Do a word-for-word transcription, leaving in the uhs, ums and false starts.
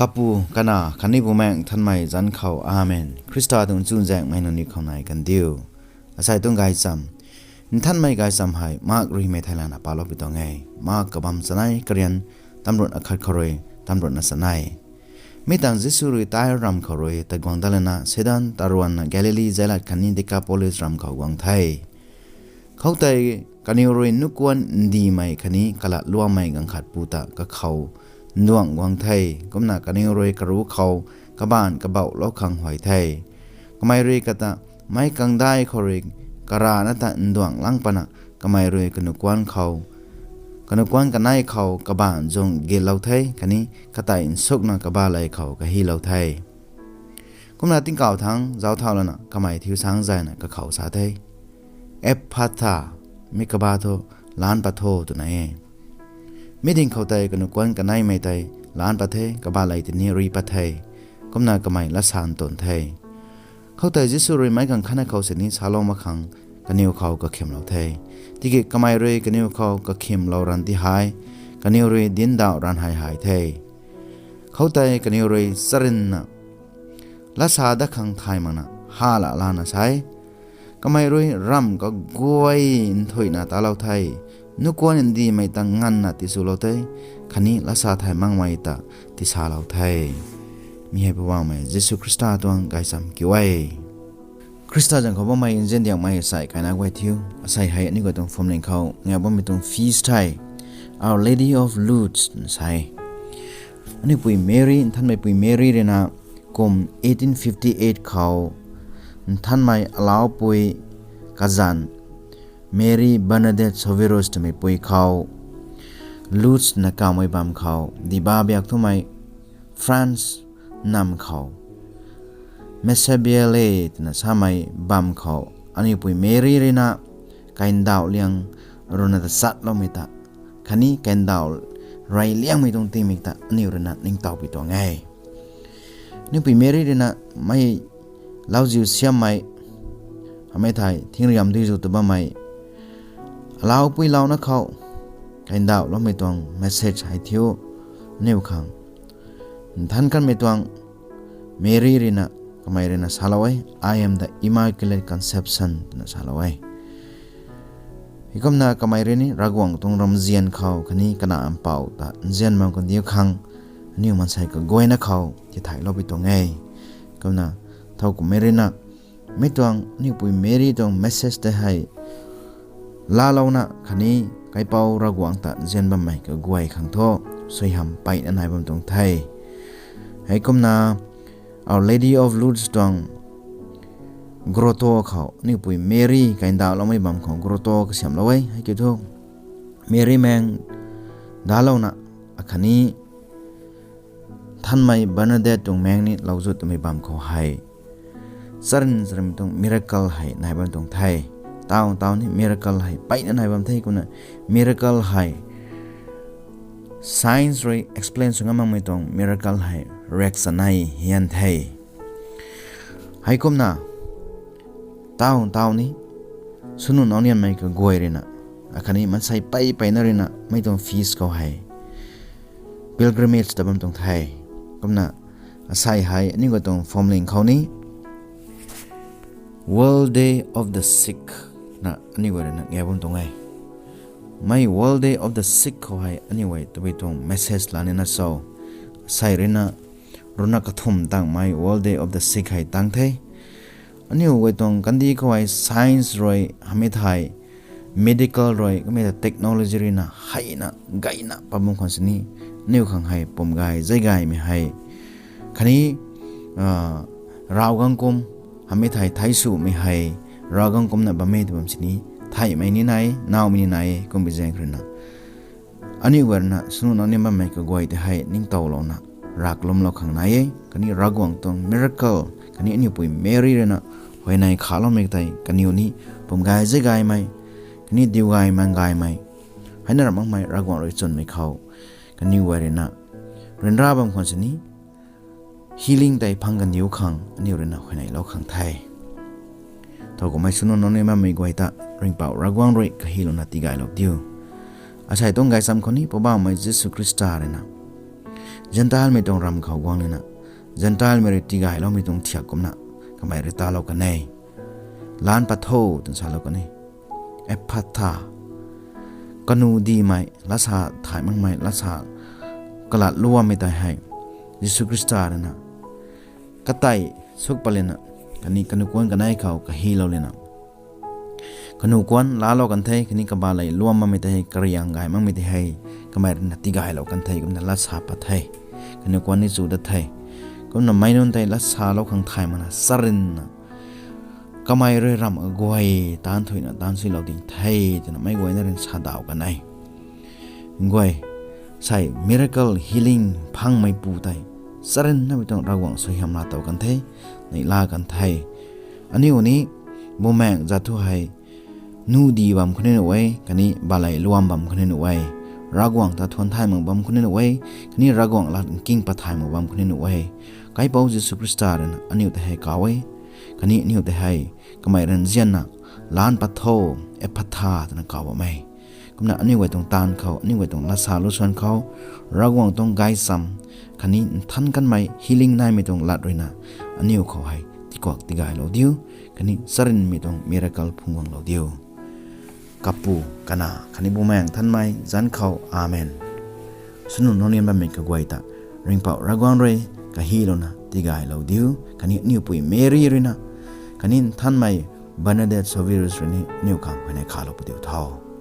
Kapu, Kanac khatni Bumaengh Nthanmei zanc khou, Amen. Khrista tuang chuzaenghmei nangniw khou nai kandiu. Asei tuang gaychamv, Nthanmei Gaychamv hei Mark ruimei theilayna paloupui tuang e. Mark kabamv chanei, karian tamruhna khat khou rui tamruhna chanei. Mi tangv Jisu rui Tir ramv khou rui taguang dat lana Sidon taruanna Galili zeilat khatni Dekapolis ramv khou guang the. Khoutei kaniw rui nuhkuan ndimei khatni kalatluammei ganv khat pu ta kakhou nduangc guang the. Kumna kaniw rui karuc khou kabaanc kabauhlou khang huay the. Kamei rui kata meic kangdai khou rui karana ta nduangc lang patna kamei rui kanuhkuan khou, kanuhkuan kanei khou kabaanc zung gitlou the khatni katei nsukna kabaley khou kahylou the. Kumna tingkauh thangc zauc thau lana kamei thiu sang zayna kakhou sa the, Ephphatha, mi kaba thu, Laanc pat tho, twna e. Mi ding khou tei kanuhkuan kaneimei tei laanc pat the, kabaley tini ri pat the. Kumna kamei lat sa ntuan the. Khoutei Jisu rui meic ganv khatna khou sini salou mak khang kaniw khou kakhymlou the. Tiki kamei rui kaniw khou kakhymlou ranv ti hei kaniw rui dincdauh ranv hei hei the. Khoutei kaniw rui charynna lat sa dat khang thay makna hala lana sa e, kamei rui ramh kaguay nthuihna talou the, nuhkuan ndimei ta nganvna tiswlou the, khatni lat sa thay makmei ta tisalou the. Mi hei Poubauhmei Jisu Khrista tuang gaychamv kiu e. Khrista zanc khou bammei nzian diangmei asei kaina guay thiu, asei hei aniu guay tuang phuamling khou ngai bammei tuang feast hei Our Lady of Lourdes sa e. Aniu pui Mary, Nthanmei pui Mary ruina kum eighteen fifty-eight khou Nthanmei alaupui kazanc Mary Bernadette Soubirous twmei pui khou Lourdes na kawmei bam khou diba biak thumei France nam khou Meissabelle twna samei bam khou aniu pui Mary ruina kaindauh liang ruina ta chatloumei ta khatni kaindauh rey liangmei tuang tingmik ta aniu ruina ningtowpui tuang e. Aniu pui Mary ruina mei lauziu siammei, amei thei thingriyam duizu ta bammei alaupui louna khou kaindauhloumei tuang message hei thiu aniu khang nthan kanmei tuang Mary ruina, kamei ruina salou e, I am the Immaculate Conception twna salou e. Heikumna kamei rui ni Ravguangc tuang ramzian khou khatni Kanac Mpouh ta nzian bam kandiu khang aniu maansei kaguayna khou tithayloupui tuang e. Kumna thowkumhmei ruina mi tuang aniu pui Mary tuang message tei hei laalouna khatni kaipouc Ravguangc ta nzian bammei kaguay khang thu suaihiam peyna nai bam tuang the. Heikumna Our Lady of Lourdes tuang grotto khou aniu pui Mary kaindauhloumei bam khou grotto kasiamhlou e. Hei kiu thu Mary maeng daclouna akhatni Nthanmei Bernadette tuang maeng ni louzut twmei bam khou hei charyn charynmei tuang miracle hei nai bam tuang the. Taw taw ni miracle hei peyna nai bam the. Kumna miracle hei science rui explain sw ngam makmei tuang miracle hei riak chanei hian the. Heikumna taw taw ni swnu nau nianmei kaguay ruina akhatni maansei pey peyna ruina mei tuang feast khou hei pilgrimage ta bam tuang the. Kumna asei hei aniu guay tuang phuamling khou ni World Day of the Sick na aniu guay ruina ngai bam tuang e. Mei World Day of the Sick khou hei aniu guay tabui tuang message la nina cho, asei ruina ruhna kathumh tangmei World Day of the Sick hei tang the. Aniu guay tuang kandih khou hei science rui hamei thei medical rui kamei ta technology ruina heina gayna pat bam khwan sini aniu khang hei pum gay zay gaymei hei khatni ravgangkum hamei thei thei swmei hei ravgangkumna bammei ta bam sini theihmei ni nai, nowmei ni nai, kumbi zaeng ruina aniu guay ruina swnu nau ni bammei kaguay tei hei ningtowlouna rav kalumlou khang nai e. Khatni Ravguangc tuang miracle khatni aniu pui Mary ruina huayney khaloumei tei kaniw ni pum gay zay gaymei khatni diu gay mang gaymei heina ram makmei Ravguangc rui chwnmei khou kaniw guay ruina ryanra bam khwan sini healing tei phang kaniw khang aniu ruina huayneylou khang the. Thowkumhmei swnu nau ni bammei guay ta ringhpouc Ravguangc rui kahylouna tigaylou diu. Asei tuang gaychamv khou ni Poubauhmei Jisu Khrista ruina Zentelmei tuang ramv khou guang nina, Zentelmei rui tigayloumei tuang thiak kumna kamei rui talou kan e. Laan pat tho twna salou kan e. Ephphatha, kanu dimei, latsa thay makmei, latsa kalat luammei tei hei Jisu Khrista ruina katei suk patlana, khatni kanu kuanc kanei khou kahilou lana, kanu kuanc laalou kan the, khatni kabaley luam makmei tei hei, kariang gay makmei tei hei, kamei ruina tigaylou kan the, kumna latsa pat the. Kanu kuanc ni chu dat the. Kumna meic nunc tei latsalou khang thay makna charynna, kamei rui ramh kaguay taanc thuina taanc suilou ding the, twna meic guayna ruina sa daw kan e. Guay, sei miracle healing phangmeipu tei charynna mei tuang Ravguangc suaihiam laa tow kan the, neihla kan the. Aniu ni bumaengc zat thu hei nudi bam khou ni nuh e, khatni baley luam bam khou ni nuh e, Ravguangc ta thuan thay mak bam khou ni nuh e, khatni Ravguangc lat nking pat thay mak bam khou ni nuh e. Kaipouc Jisu Khrista ruina aniu tei hei kaw e, khatni aniu tei hei kamei ruina nzianna, laan pat tho, Ephphatha twna kaw bam e. Kumna aniu guay tuang taanv khou, aniu guay tuang latsa lusuan khou, Ravguangc tuang gaychamv, khatni nthan kanmei healing naimei tuang lat ruina, aniu khou hei tiikuak tigaylou diu, khatni charynmei tuang miracle phungc guanglou diu. Kapu, Kanac, khatni Bumaengh Nthanmei zanc khou, Amen. Swnu nunc ni bammei kaguay ta, Ringhpouc Ravguangc rui kahilouna tigaylou diu, khatni aniu pui Meri ruina, khatni nthanmei Bernadette Soubirous rui ni aniu khang huayney khalou pu diu tho.